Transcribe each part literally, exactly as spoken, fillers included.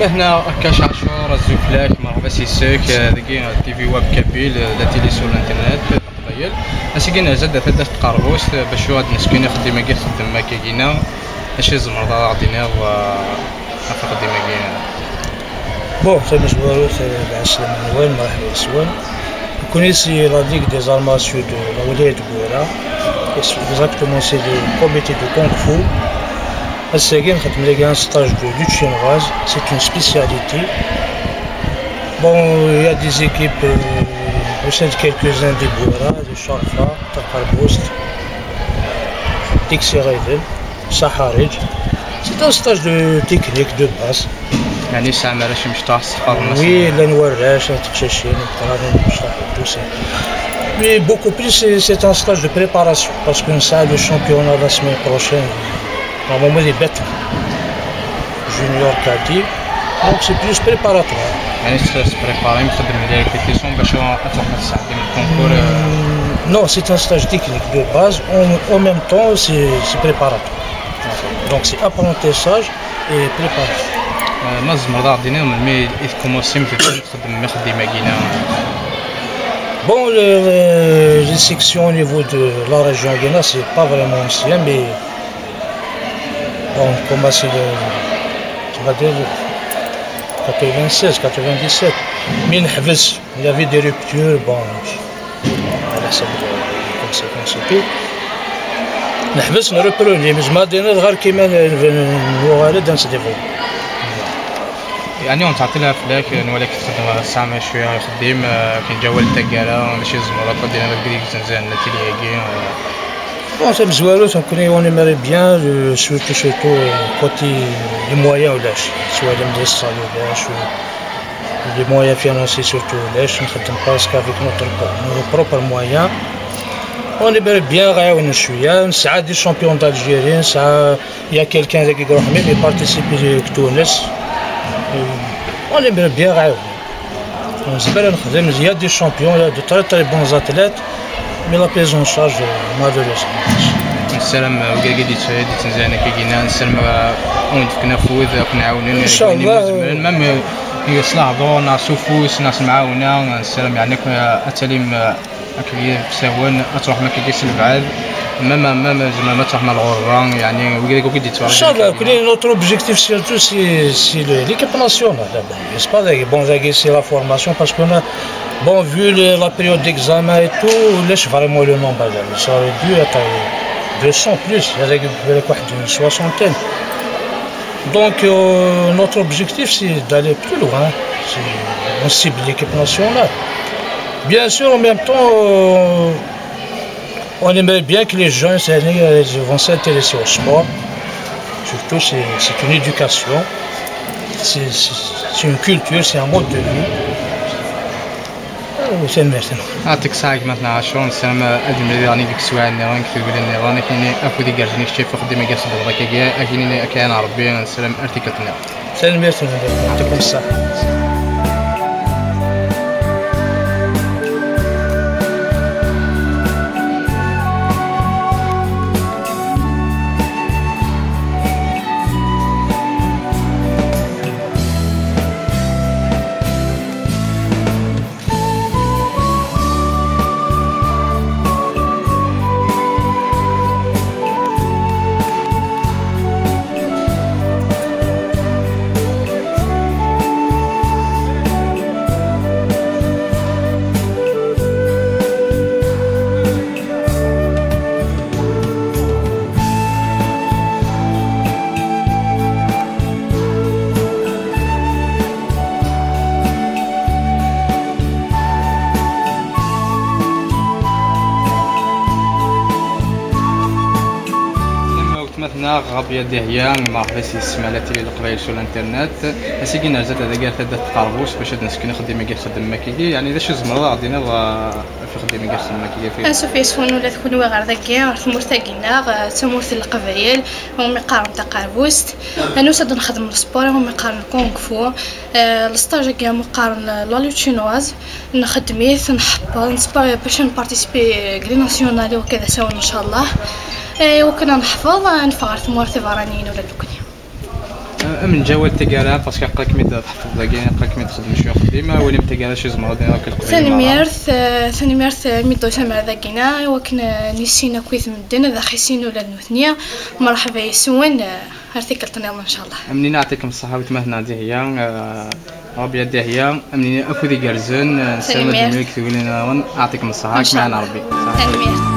Hna Kac Ɛacur, azul fell-ak, merḥba s yis-k, eh, dagi, eh, T V Web Kabyle, eh, la télé sur l'internet, eh, Leqbayel. Ass-agi nerza-d ar taddart n Tqerbust, eh, bac ad d-nesken ixeddim-agi txeddem akkagina. Acu tzemreḍ ad aɣ-d-tiniḍ, eh, ɣef uxeddim-agi? Bon, tamezwarut, eh, lɛeslama-nwen, merḥba yes-wen. Nekkni si la Ligue des Arts Martiaux de la Wilaya de Bouira. Exactement, c'est le comité de Kung Fu. Ass-agi nxeddem dagi un stage de lutte chinoise, c'est une spécialité. Bon, il y a des équipes, euh, au sein de quelques-uns de Bouira, de Charfa, Taqerbust, Tiksiraiden, Saḥariǧ. C'est un stage de technique de base. يعني ساعة ما راش مشطاح السفر مثلا. Oui, llan warrac, teqcacin, meqqranen, mecṭaḥ, tout ça. Mais beaucoup plus, c'est, c'est un stage de préparation, parce que c'est le championnat la semaine prochaine, normalement, il est bête. Junior cadet. Donc, c'est plus préparatoire. يعني تس-، تبريباري، مخدم les répétitions باش تروح تساعد le concours. Hmm, non, c'est un stage technique de base. En, en même temps, c'est, c'est préparatoire. Donc, c'est apprentissage et préparation. آه، ما تزمر دار دينا من مي إذ كومونسي مثلا تخدم مخدمة كينا. Bon, le- le- les sections au niveau de la région Guéna, c'est pas vraiment ancien, mais bon, comme c'est le, on va dire, quatre-vingt-seize, quatre-vingt-dix-sept. Mais il y avait des ruptures, bon, على حسب les conséquences et tout. نحبس نروبروني، mais زعما دينا غير كيما نوغالد نسديفو. يعني ونتعطي لها فلاك، نولي كتخدم الساعة شوية يخدم، آه، كي نجاول التقالة، ماشي زمرة، كون دينا غير قريب تنزل النتيجة. Bon, c'est مزوارو، donc on aimerait bien, euh, surtout, surtout, euh, côté les moyens ولاش، سواء المدرسة ولاش، les moyens financiers surtout ولاش، نخدم parce qu'avec notre, nos propres moyens. On aimerait bien غيعاون شوية، نسعى des champions d'Algérie، نسعى Il y a quelqu'un qui, qui participe à Tunis. On aimerait bien. On espère نخدم. Il y a des champions, il y a de très très bons athlètes, mais la prise en charge, euh, malheureusement. نسلم وكاكي دي تسوي دي تنزانة كي جينا، نسلم، آه، وين فكنا فوز، كنا عاونين. إن شاء الله. مام يصلح دور ناس فوس ناس معاونة، نسلم يعني كنا أتليم، آه، هكا هي في ساوان، تروح ما كيديش البعاد، ما، ما، ما، ما، زعما ما تروح مع الغرة، يعني، وكذا كي ديت إن شاء الله، كل notre objectif surtout c'est, c'est le, l'équipe nationale. J'espère que, bon, c'est la formation parce que, bon, vu le, la période d'examen et tout, laisse vraiment le nombre, ça aurait dû être deux cents plus, il y a واحد une soixantaine. Donc, euh, notre objectif, c'est d'aller plus loin. C'est, on cible l'équipe nationale. Bien sûr, en même temps, euh, on aimerait bien que les jeunes, c'est-à-dire, euh, vont s'intéresser au sport. Surtout, c'est, c'est une éducation, c'est, c'est, c'est une culture, c'est un mode de vie. Tanemmirt-nwen. يعطيك الصحة كما تنعشوا، نسلم أجمل راني ديك السوايع نيران كتب لي نيران كيني أفو ديك جرجني شتي فخدمة قاس بالضبط كي أكيني أكيان ربي نسلم أرتيكتنا. Tanemmirt-nwen. يعطيكم الصحة. Weltma-tneɣ Rabia Dihya, merḥba s yis-m a la télé Leqbayel sur l'internet. Ass-agi nerza-d dagi ar taddart n Tqerbust bac ad nesken axeddim-agi txeddem akkagi. Yeɛni d acu tzemreḍ ad aɣ-d-tiniḍ, ah, ɣef uxeddim-agi txeddem akkagi? Ansuf yes-wen ula d kunwi ɣer dagi, ɣer tmurt-agi-nneɣ, ah, d tamurt n Leqbayel, umi qqaren Taqerbust. Nusa-d nxeddem le sport, umi qqaren kung fu. Eh, lesṭaj-agi ameqqar n la lutte chinoise, nxeddem-it, nḥeppel, nesper bac npartisipi deg les nationales wakka d asawen ncallah. Eh, wakken ad neḥfeḍ, ad neffeɣ ɣer tmurt tiberraniyin ula d nekkni. Amenǧawal taggara, parce que aql-akem-id tḥefḍeḍ dagi, aql-akem-id txeddmeḍ cwiya uxeddim, awalim taggara acu tzemreḍ ad d-tiniḍ akk lqbayel merra. Tanemmirt, eh, tanemmirt, eh, mi d-tusam ar dagi-na, i wakken, eh, nissin akkit medden, ad aɣ-issin ula d nutni. Mreḥba yes-wen, eh, ar tikkelt nniḍen, ncallah. Amnina, yeɛṭikem ṣṣeḥḥa, weltma-tneɣ Dihya, eh, Ṛebbi ad Dihya, amnina afud igerrzen, eh, nessaram ad Tanemmirt. Nemlil deg tguli nniḍen, yeɛṭikem ṣṣeḥḥa, Ncallah. Ṛebbi. Tanemmirt.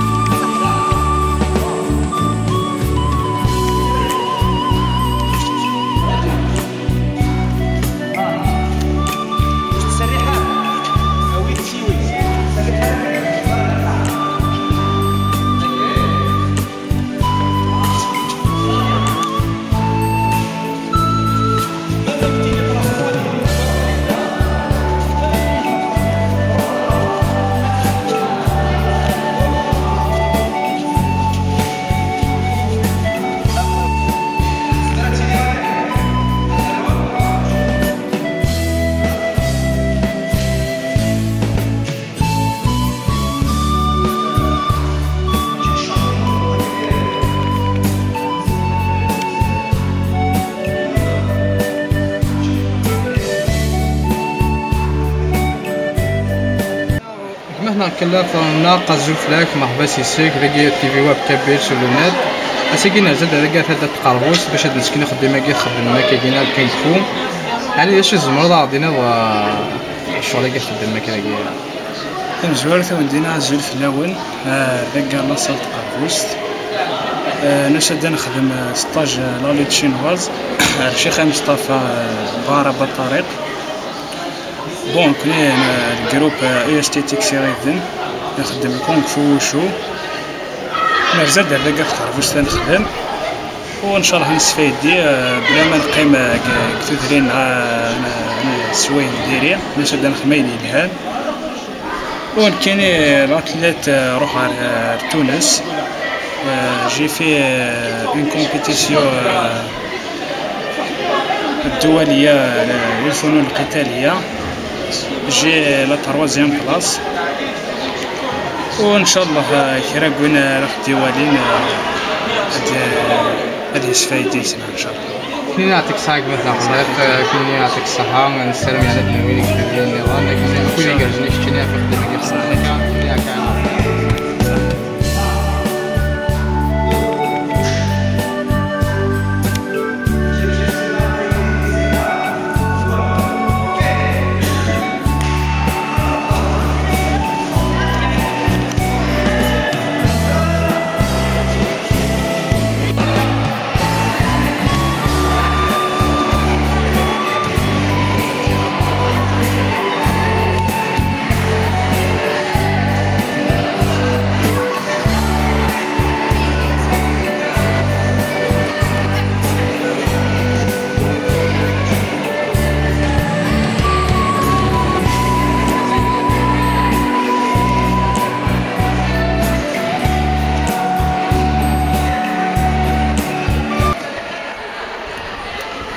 Gma-tneɣ Kella Ferna, azul fell-ak, merḥba yes-k, dagi T V Web Kabyle sur le net. Ass-agi nerza-d ar dagi ar taddart n Tqerbuzt bac ad nesken axeddim-agi txeddmem akkagi ar Kung Fu. Ɛni d acu tzemreḍ ad aɣ-d-tiniḍ, eh, ccɣel-agi txeddmem akkagi? Tamezwarut, ad wen-d-iniɣ azul fell-awen, eh, dagi ar laṣel n Tqerbuzt. Eh, nusa-d ad nexdem, eh, stage, eh, la lutte chinoise, ar Ccix Mustafa, eh, Bouhareb At Tariq. Bon, nekni, eh, le groupe, eh, E S T T X Raven, nxeddem kung fu wushu. Nerza-d ar dagi ɣef Tqerbuzt ad nexdem. U ncallah nesfaydi, eh, bla ma neqqim, eh, deg, deg tudrin, eh, n, n, s wayen diri, nusa-d ad nexdem ayen yelhan. U nekkini, eh, l'athlète, eh, ruḥ ɣer, eh, ɣer Tunes. Eh, j'ai fait, eh, une compétition, eh, الدولية للفنون القتالية. J'ai la troisième place. وإن شاء الله، آه، kra n win ara ɣ-d-iwalin, آه، ad, آه، ad yesfaydi yes-neɣ إن شاء الله. Kenni yeɛṭik ṣṣeḥḥa gma-tneɣ Xlaf, آه، kenni yeɛṭik ṣṣeḥḥa, nessaram yeɛni ad newwi deg tudrin nniḍen, akken akk wid igerrzen i keččini ɣef uxeddim-agi xeṣṣan akka, kenni akka.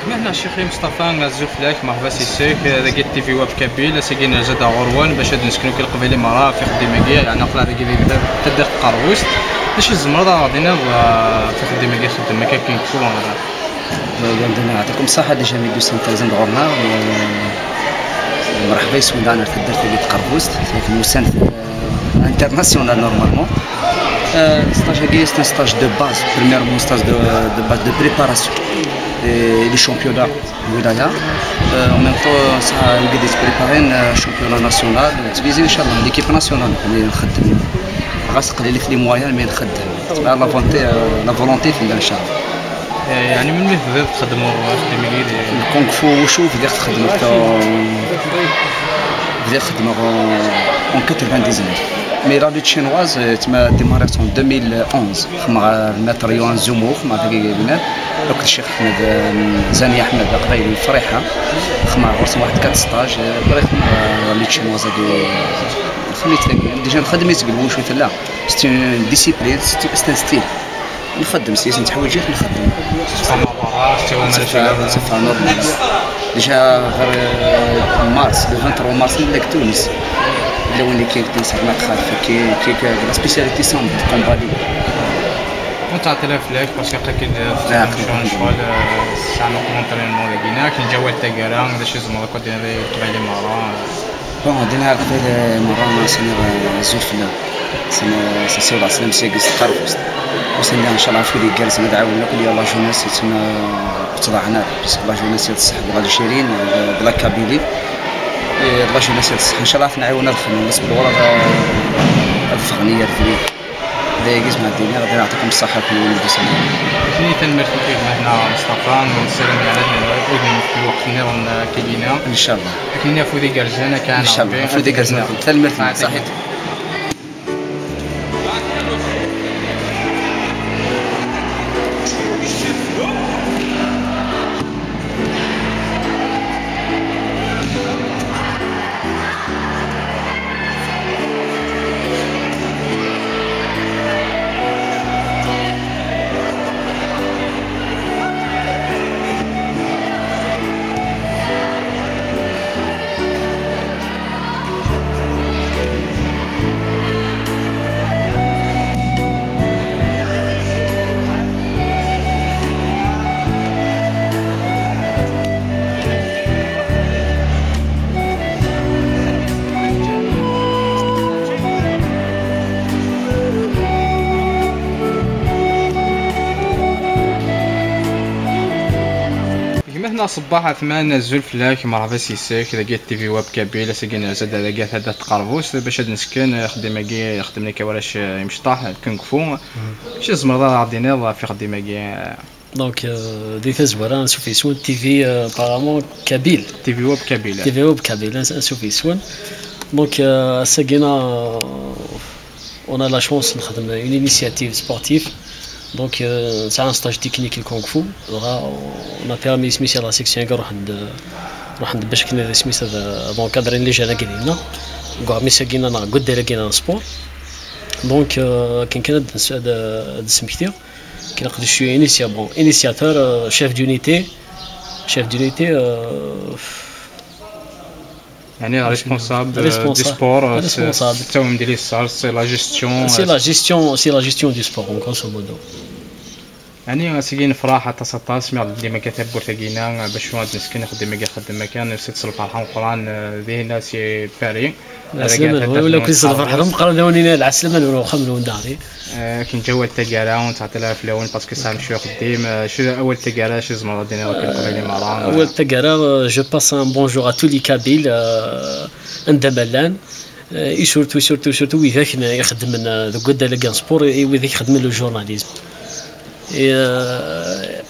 Mehna Ccix Mustafa, azul fell-ak, merḥba yes-k, dagi T V Web Kabyle, ass-agi nerza-d ɣur-wen bac ad nesken akk Leqbayel i merra ɣef uxeddim-agi, yeɛni aql-aɣ dagi di taddart n Tqerbuzt. D acu tzemreḍ ad aɣ-d-tiniḍ, ah, ɣef uxeddim-agi txeddem akka Kung Fu, ah? Bon, bon, yeɛṭikum ṣṣeḥḥa, déjà mi d-tusam terza-d ɣur-neɣ. Eh, merḥba yes-wen daɣen ar taddart-agi n Tqerbuzt, tmurt n wussan, eh, international normalement. Euh, stage-agi, c'est un stage de base, premièrement, stage de, de base de préparation. Et le championnat de wilaya. Euh, en même temps, ça, نقدر préparer un championnat national. تبيزي إن شاء الله l'équipe nationale اللي نخدم. غاس قليل في les moyens، mais نخدم. تبع la volonté، euh, la volonté في إن شاء الله. Yeɛni melmi tebdiḍ txeddmeḍ axeddim-agi? Kung Fu Wushu bdiɣ xeddmeɣ-t, bdiɣ xeddmeɣ en quatre-vingt-dix-neuf. Mais la lutte chinoise, euh, tma démarré en deux mille onze. Xedmeɣ ɣer maître Yohan Zumo, xedmeɣ dagi gma, akked Ccix Ḥmed, euh, Zani Ḥmed, aqbayli Friḥa. Xedmeɣ ɣur-sen waḥed quatre stages, euh, après xedmeɣ, euh, la lutte chinoise-agi. Xedmeɣ-tt dagi. Déjà nxeddem-itt deg Wushu tella. C'est une discipline, c'est, c'est un style. نخدم سياسة تحويجات نخدم. تفهم برا، تفهم تفهم، تفهم normal. Déjà غير، آه، mars، le vingt-trois mars نبدا تونس. لو اللي كاين تونس ما تخاف، كي، كي، كي، la spécialité sambo، combat libre. Ttɛeṭṭileɣ fell-ak, parce que aql-aken txeddmem ccɣel, ccɣel, euh, tesɛam akk l'entraînement dagi-nni, akken ǧawal taggara, d acu tzemreḍ akk ad d-tiniḍ i Leqbayel merra? Bon, ad d-iniɣ ɣer Leqbayel merra, ad s-iniɣ, euh, azul fell-awen. Ad s-iniɣ, ad s-iniɣ ssawḍeɣ sslam seg tqerfust. Ad s-iniɣ, ncallah, ɣef wid igerrzen ad ɛawnen akk la jeunesse, yettma ur ttḍaɛen ara, parce que la jeunesse d ṣṣeḥ de l'Algérie, de, de la Kabylie. Et la jeunesse d ṣṣeḥ, ncallah, ad ten-nɛiwen ad xedmen, parce que ad, ad ffɣen i rrebg. D ayagi i s-ad d-iniɣ, ad yeɛṭikum ṣṣeḥḥa kunwi d ussan. Akkenni tanemmirt-ik a gma-tneɣ Mustafa, nessaram yeɛni ad nefk lweqt nniḍen akkagi-nni. Ncallah. Akkenni afud igerrzen akka. Ncallah, afud igerrzen. Tanemmirt-nnek, ṣaḥit. Gma-tneɣ Ṣebbaḥ Ɛetman, azul fell-ak, merḥba s yis-k, dagi T V Web Kabyle, ass-agi nerza-d dagi ar taddart n Tqerbuzt, bac ad nesken axeddim-agi, ixeddmen akka warrac, eh, imecṭaḥ, kung fu. Acu tzemreḍ ad aɣ-d-tiniḍ ɣef ixeddim-agi? Donc, euh, di tazwara, ansuf yes-wen, T V, euh, apparemment, Kabyle. T V Web Kabyle. T V Web Kabyle, ans-, ansuf yes-wen. Donc, euh, ass-agi-na, euh, on a la chance nexdem une initiative sportive. Donc, euh, c'est un stage technique le kung fu. Dɣa, on a permis isem-is la section-agi ruḥen-d, ruḥen-d bac akken ad isem-is ad, ad encadrin les jeunes-agi dinna. Deg uɛmis-agi-na neɣ deg waddal-agi-na n sport. Donc, euh, akken kan ad, ad, ad d-smektiɣ. Akken aqeddac initiateur, bon, initiateur, euh, chef d'unité, chef d'unité, euh, يعني responsable, euh, du sport, euh, responsable. C'est la gestion, c'est la gestion du sport, en grosso modo. يعني ass-agi nefreḥ aṭas aṭas mi ɣ-d-tewwim akka tawwurt-agi-na bac ad nesken axeddim-agi ixeddem akka, nusa-d s lferḥ ameqqran, euh, dinna si Paris. Ɛeslama-nwen, wala ken-yesseḍfer ḥed meqqar ad awen-iniɣ ɛeslama-nwen ɣer uxxam-nwen daɣen. Akken ǧǧa awal taggara, ur nettɛeṭṭil ara fell-awen, parce que tesɛam cwiṭ n uxeddim. Acu awal taggara, acu tzemreḍ ad d-tiniḍ akk i Leqbayel merra? Awal taggara, euh, je passe un bonjour à tous les Kabyles, euh, anda ma llan. Euh, et surtout, surtout, surtout, widak n-, ixeddmen, euh, deg waddal-agi n sport, et widak ixeddmen le journalisme. Et, euh,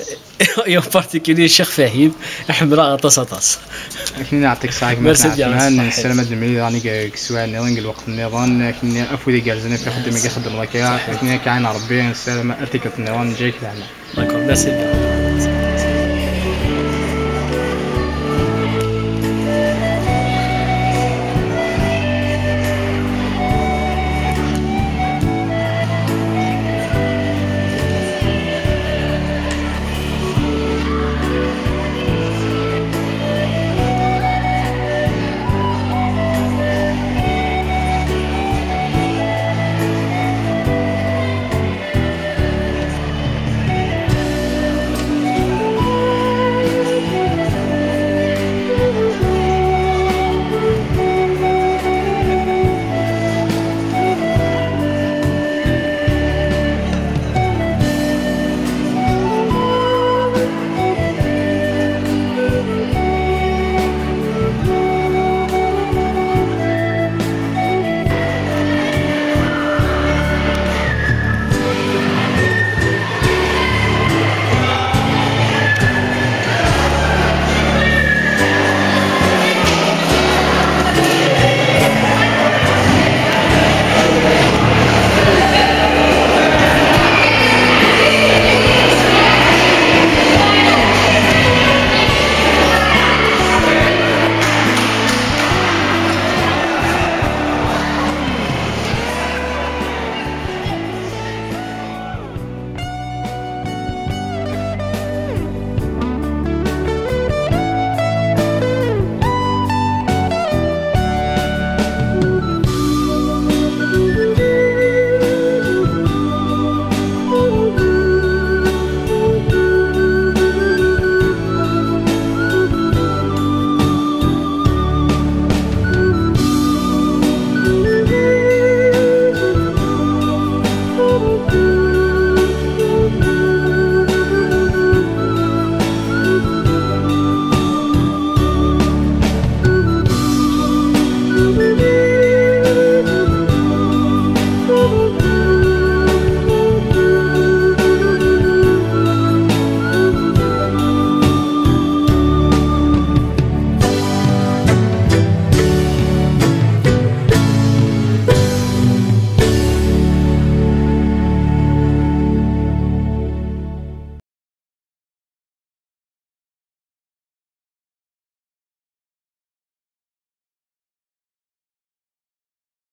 Et en particulier Cheikh Fahim, ḥemmleɣ aṭas aṭas. Akken neɛṭik ṣṣeḥ a gma-tneɣ Ɛetman, nessaram ad nemlil daɣen deg, deg sswan-nniḍen, deg lweqt-nniḍen, akken afud igerrzen ɣef ixeddim-agi ixeddmeḍ akka, akken akka ɛin Rebbi, nessaram ar tikkelt-nniḍen, neǧǧa-yak leɛna. D'accord, merci bien.